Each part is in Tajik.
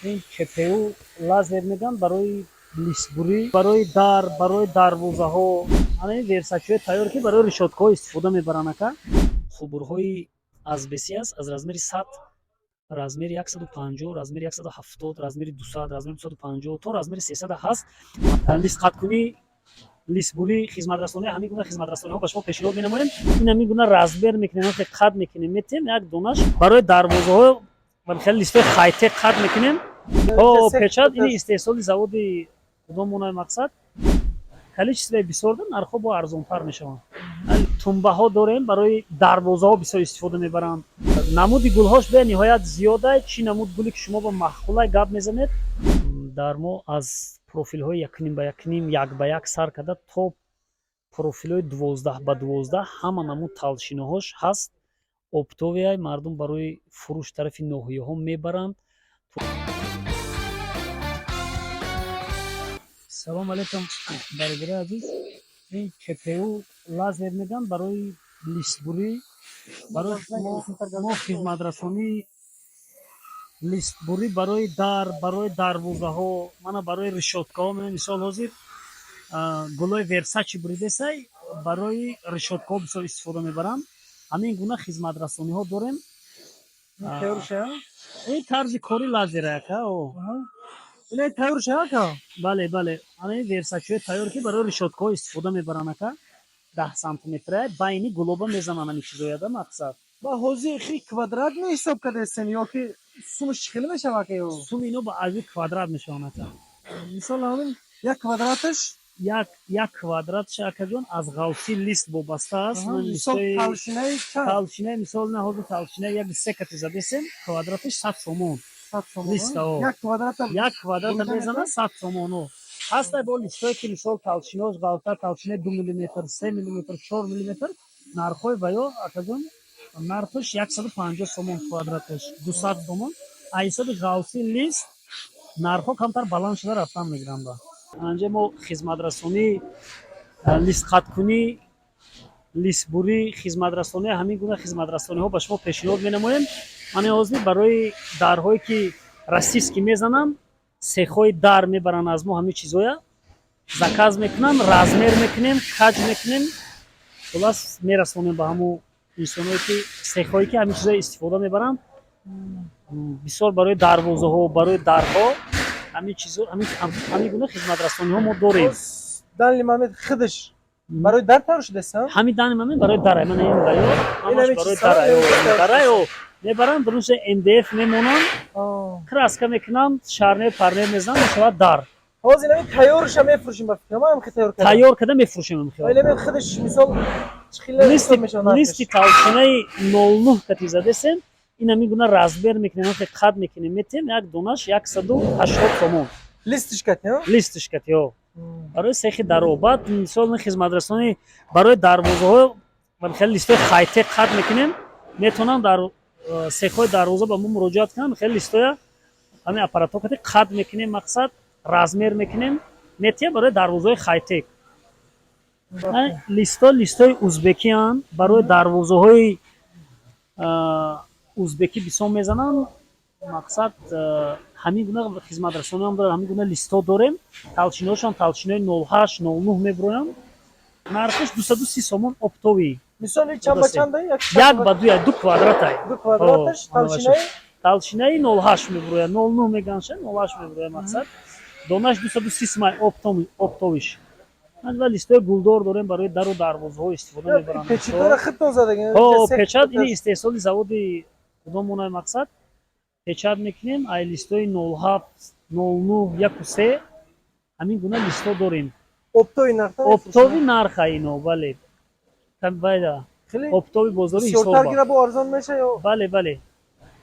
Ин ЧПУ лазер мегӯянд, барои листбурӣ, барои дар, барои дарвозаҳо. Ана ин версачҳои тайёр, ки барои решёткаҳо истифода мебаранд, ака. Қубурҳои асбеси аст, аз размери 100, размери 150, размери 170, размери 200, размери 250 то размери 300 ҳаст. Листқаткунӣ, листбурӣ, хизматрасонӣ, ҳамин гуна хизматрасониҳо ба шумо пешниҳод менамоем. Ин ҳамин гуна размер мекунем, қад мекунем, метем як донаш барои дарвозаҳо ва хеле листои хайтек қад мекунем. О, печать, ини истеҳсоли заводи худомонаи. Мақсад, количествои бисёрда нархҳо бо арзонтар мешаванд. Тумбаҳо дорем, барои дарвозаҳо бисёр истифода мебаранд. Намуди гулҳош бениҳоят зиёда. Чӣ намуд гуле ки шумо ба маъқулай, гап мезанед. Дар мо аз профилҳои якним ба якним, як ба як сар карда то профилҳои 12 ба 12 ҳама намуд толщинаҳош ҳаст. Оптовый, мардум барои фурӯш тарафи ноҳияҳо мебаранд. Салому алайкум, бародари азиз. Ин ЧПУ лазер мегӯянд, барои листбурӣ, барои мо хизматрасонии листбурӣ, барои дар, барои дарвозаҳо, мана барои решёткаҳо. Мисол, ҳозир гулои Версачи буридесай, барои решёткаҳо бисёр истифода мебаранд. Ҳамин гуна хизматрасониҳо дорем. Ин тарзи кори лазера, ака. Бале, бале, ана ин версачҳои тайёр, ки барои решёткаҳо истифода мебаранд, ака. 10 сантиметра байни гулоба мезананд ҳамин чизояда, мақсад. Ба ҳозир хи квадрат меҳисоб кардастен ё ки сумаш чӣ хеле мешавад, ака? Ё Сум ино ба ази квадрат мешаванд, ака. Мисол, ҳамин як квадраташ? Як квадратш, акаҷон, аз ғавси лист вобаста аст. Мисол, толщинаи чанд? Толщинаи, мисол, на, ҳозир толщинаи як се кати задесем, квадраташ 100 сомон. Листа. Як квадрата? Як квадрата мезана 100 сомоно. Ҳастай бо листое, ки, мисол, толщинош ғавтар, толщинаи 2 миллиметр, 3 миллиметр, 4 миллиметр. Нархҳои ваё, акаҷон, нархаш 150 сомон, квадраташ 200 сомон. Аз ҳисоби ғавси лист нархҳо камтар баланд шуда рафтан мегиранд. Анҷа мо хизматрасонии листқаткунӣ, листбурӣ, хизматрасонӣ, ҳамин гуна хизматрасониҳо ба шумо пешниҳод менамоем. Ман ҳозир барои дарҳое, ки российский мезананд, сехҳои дар мебаранд, аз мо ҳамин чизоя заказ мекунанд, размер мекунем, каҷ мекунем, хулас, мерасонем ба ҳамун инсоное, ки сехҳое, ки ҳамин чизоя истифода мебаранд. Бисёр барои дарвозаҳо, барои дарҳо ҳамин чизо, ҳамин гуна хизматрасониҳо мо дорем. Данный момент худаш барои дар тайёр шудааст? Ҳамин данный момент барои дара. Мана ин даё ҳамаш барои дараё, дараё мебаранд, дурунша МДФ мемонанд, краска мекунанд, шарнер парнер мезананд, мешавад дар. Ҳозир инами тайёрша мефурӯшем, ба фикрам, ҳам ки тайёр. Тайёр карда мефурӯшем. Инами худаш, мисол, чӣ хеле? Листи толщинаи 0,9 кати задесем, ин ҳамин гуна размер мекунем, қад мекунем, метем, як донаш 180 сомон. Листиш кати? Листиш кати, о, барои сехи даро. Баъд, мисол, хизматрасонӣ барои дарвозаҳо, хеле листои хайтек қад мекунем, метавонанд дар сехҳои дарвоза ба мо муроҷиат кунанд. Хеле листоя ҳамин аппаратҳо кати қад мекунем, мақсад, размер мекунем, метиҳем барои дарвозаҳои хайтек. Листо листои узбекианд, барои дарвозаҳои узбекӣ бисёр мезананд. Мақсад, ҳамин гуна хизматрасониам дорад. Ҳамин гуна листҳо дорем, толщинаҳошон толщинаи 0,8, 0,9 мебироянд. Нархаш 230 сомон оптовый. Мисоли, чанд ба чанда? Як ба дуя, ду квадратай. Ду квадраташ толщинаи? Толщинаи 0,8 мебирояд, 0,9 меганша, 0,8 мебирояд. Мақсад, донаш 230 сомай оптовыйш. Ва листои гулдор дорем, барои дару дарвозаҳо истифода мебаранд. Печатора худтон задагин? Печать, ини истеҳсоли заводи худомонаи. Мақсад, печать мекунем ай листои 0,7, 0,9, яку се, ҳамин гуна листҳо дорем. Оптовый нарх? Оптовый нарха ино, бале, оптовый бозори. Ҳисобтар гира, бо арзон меша ё? Бале, бале,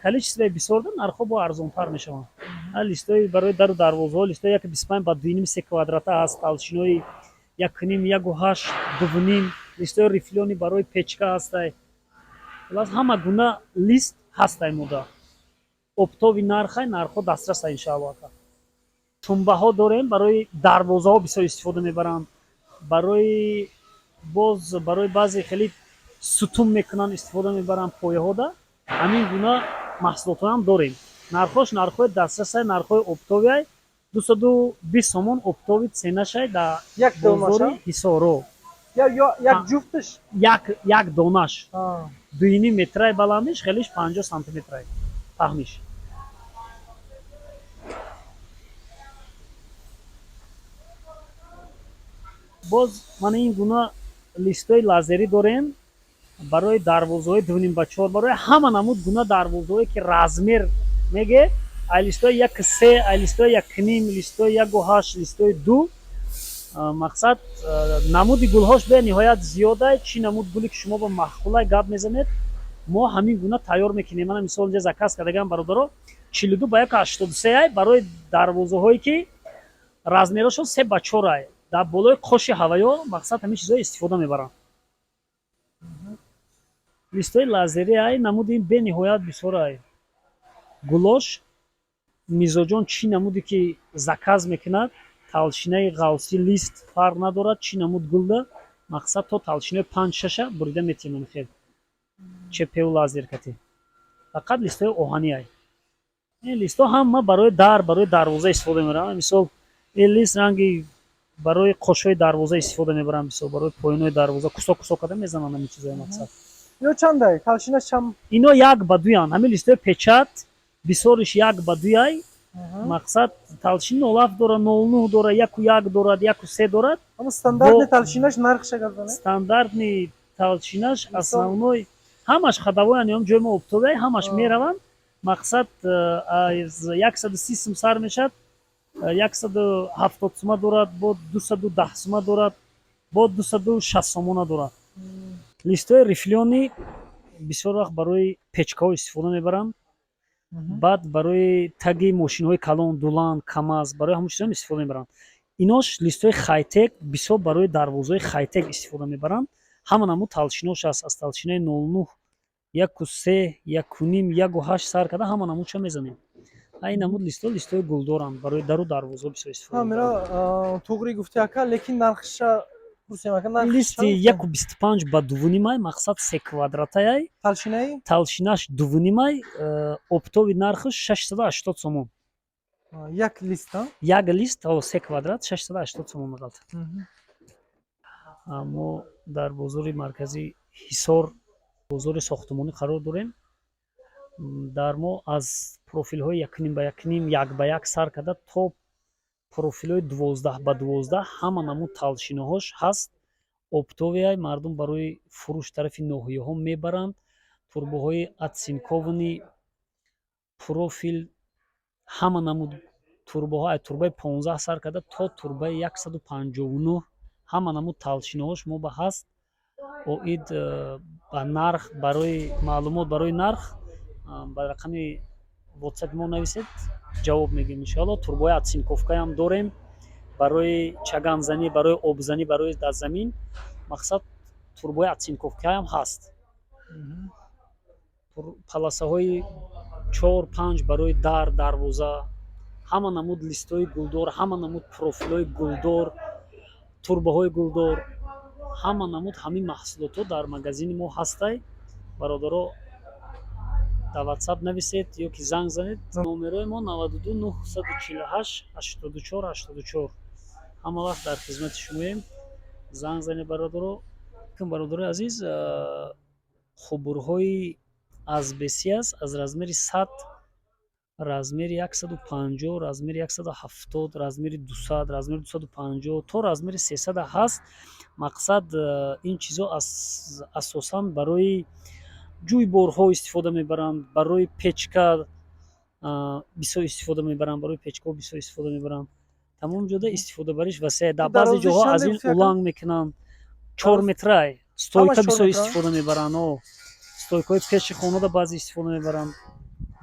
количествои бисёрда нархҳо бо арзонтар мешаванд. Листои барои дару дарвозаҳо, листои яки 25 ба дуюним, се квадрата ҳаст, толщинои якним, 1,8, дувним, листои рифлёный барои печка ҳастай. Хулас, ҳама гуна лист ҳастай мода. Оптовый нархай, нархҳо дастраса, иншаалло, ака. Тумбаҳо дорем, барои дарвозаҳо бисёр истифода мебаранд, барои боз барои баъзе хеле сутун мекунанд, истифода мебаранд пояҳода. Ҳамин гуна маҳсулотҳоам дорем. Нархош нархҳои дастрасай, нархҳои оптовый, 220 сомон оптовый ценашай дар Як бозори донаш? Ҳисоро. Ё як ҷуфташ? Як донаш. 2,5 метрай баландиш, хелиш 50 сантиметрай паҳниш. Боз мана ин гуна листои лазерӣ дорем барои дарвозаҳои 2,5 ба 4, барои ҳама намуд гуна дарвозаҳое ки размер меге, ай листои 1,3, ай листои 1,5, листои 1,8, листои 2. Мақсад, намуди гулҳош бениҳоят зиёдай. Чӣ намуд гуле ки шумо ба маъқулай, гап мезанед, мо ҳамин гуна тайёр мекунем. Мана мисол, инҷа заказ кардагам, бародаро, 42 ба 1,83 ай, барои дарвозаҳое ки размерашон 3 ба 4 ай, дар болои қоши ҳаваё, мақсад, ҳамин чизҳо истифода мебаранд. Листои лазерӣ ай, намуди ин бениҳоят бисёр ай. Гулош мизоҷон чӣ намуде ки заказ мекунад, толщинаи ғавси лист фарқ надорад, чӣ намуд гулда, мақсад, то толщинаи панҷ шаша бурида метиҳем. Хел ЧПУ лазер кати, фақат листои оҳанӣ ай. Ин листҳо ҳама барои дар, барои дарвоза истифода мебаранд. Мисол, ин лист ранги барои қошҳои дарвоза истифода мебаранд, мисол, барои поёнҳои дарвоза кусок кусок карда мезананд ҳамин чизҳои, мақсад. Ё чандай? Толщинаш чанд? Ино 1 ба 2-янд. Ҳамин листои печать бисёриш 1 ба 2-яй. Мақсад, толщина 0,7 дора, 0,9 дора, 1,1 дорад, 1,3 дорад. Ама стандартный толщинаш нархша гап занед. Стандартный толщинаш, основной, ҳамаш ходовойан, ём ҷои мо оптовый, ҳамаш мераванд. Мақсад, аз 130 сум сар мешавад, 170 сума дорад, бо 210 сума дорад, бо 260 сомона дорад. Листои рифлёный бисёр вақт барои печкаҳо истифода мебаранд, баъд барои таги мошинҳои калон, дулан, КамАЗ, барои ҳамон чизҳоам истифода мебаранд. Инош листои хайтек, бисёр барои дарвозаҳои хайтек истифода мебаранд. Ҳама намуд толщинош аст, аз толщинаи 0,9, 1,3, 1,5, 1,8 сар карда, ҳама намудша мезанем. Ин намуд листҳо листои гулдоранд, барои дару дарвозаҳо бисёр истифода Мира мебаранд. Туғри гуфти, ака, лекин нархша пурсем, ака, нархш Листи чанд? 1,25 ба 2,5-ай, мақсад, се квадратаяй. Толщинаи? Толщинаш 2,5-ай, оптовый нархаш 680 сомон. Як лист, а? Як лист, се квадрат, 680 сомон меғалта. Мо дар бозори марказии Ҳисор, бозори сохтумонӣ қарор дорем. Дар мо аз профилҳои 1,5 ба 1,5, 1 ба 1 сар карда то профилҳои 12 ба 12, ҳама намуд толщинаҳош ҳаст. Оптовый, мардум барои фурӯш тарафи ноҳияҳо мебаранд. Трубаҳои оцинкованный профил, ҳама намуд трубаҳо, аз трубаи 15 сар карда то трубаи 159, ҳама намуд толщинаҳош мо ба ҳаст. Оид ба нарх, барои маълумот барои нарх ба рақами ватсапи мо нависед, ҷавоб мегӯем, иншоалло. Трубаҳои оцинковкаам дорем барои чаганзанӣ, барои обзанӣ, барои дар замин, мақсад, трубаҳои оцинковкаам ҳаст. Полосаҳои чор панҷ барои дар, дарвоза, ҳама намуд листои гулдор, ҳама намуд профилҳои гулдор, трубаҳои гулдор, ҳама намуд ҳамин маҳсулотҳо дар магазини мо ҳастай. Бародаро, дар ватсап нависед ё ки занг занед. Номерои мо 92 948 84 84. Ҳама вақт дар хизмати шумоем, занг занед, бародаро. Бародарои азиз, хубурҳои асбесӣ аст, аз размери 100, размери 150, размери 170, размери 200, размери 250 то размери 300 ҳаст. Мақсад, ин чизҳо асосан барои ҷӯйборҳо истифода мебаранд, барои печка бисёр истифода мебаранд, барои печкаҳо бисёр истифода мебаранд. Тамоми ҷода истифодабариш васеъ. Дар баъзе ҷоҳо аз ин уланг мекунанд, 4 метрай стойка бисёр истифода мебаранд. Стойкаҳои пеши хонада баъзе истифода мебаранд.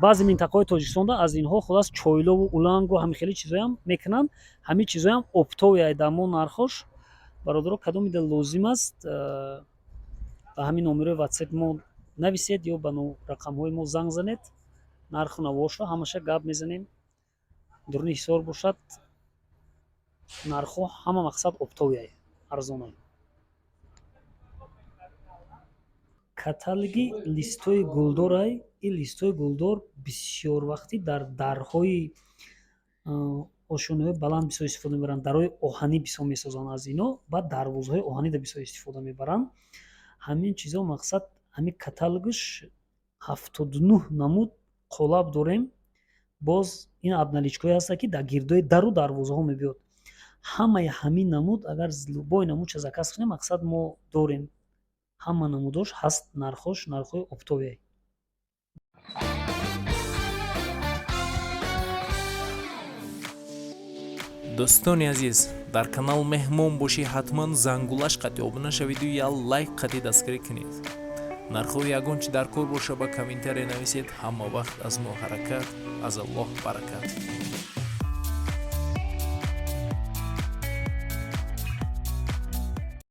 Баъзе минтақаҳои Тоҷикистонда аз инҳо хулас чойлову улангу ҳамин хели чизоям мекунанд. Ҳамин чизоям оптовый дар мо нархош. Бародаро, кадомида лозим аст, ба ҳамин номерои ватсапи мо нависед ё ба рақамҳои мо занг занед, нарху навоҳошро ҳамаша гап мезанем. Дуруни Ҳисор бошад, нархҳо ҳама, мақсад, оптовый, арзонай. Каталоги листои гулдорай. Ин листҳои гулдор бисёр вақтӣ дар дарҳои ошёнаҳои баланд бисёр истифода мебаранд, дарҳои оҳанӣ бисёр месозанд аз ино, баъд дарвозаҳои оҳанида бисёр истифода мебаранд. Ҳамин чизо, мақсад, ҳамин каталогаш 79 намуд қолаб дорем. Боз ин обналичкое ҳаста, ки дар гирдои дару дарвозаҳо мебиёд. Ҳамаи ҳамин намуд, агар любой намудша заказ кунем, мақсад, мо дорем, ҳама намудош ҳаст. Нархош нархҳои оптовые. Дӯстони азиз, дар канал меҳмон бошӣ, ҳатман зангулаш қатъи обуна шавиду я лайк қатъи дастгирӣ кунед. Нархҳои ягон чи дар кор боша, ба комментария нависед. Ҳама вақт аз мо ҳаракат, аз Аллоҳ баракат.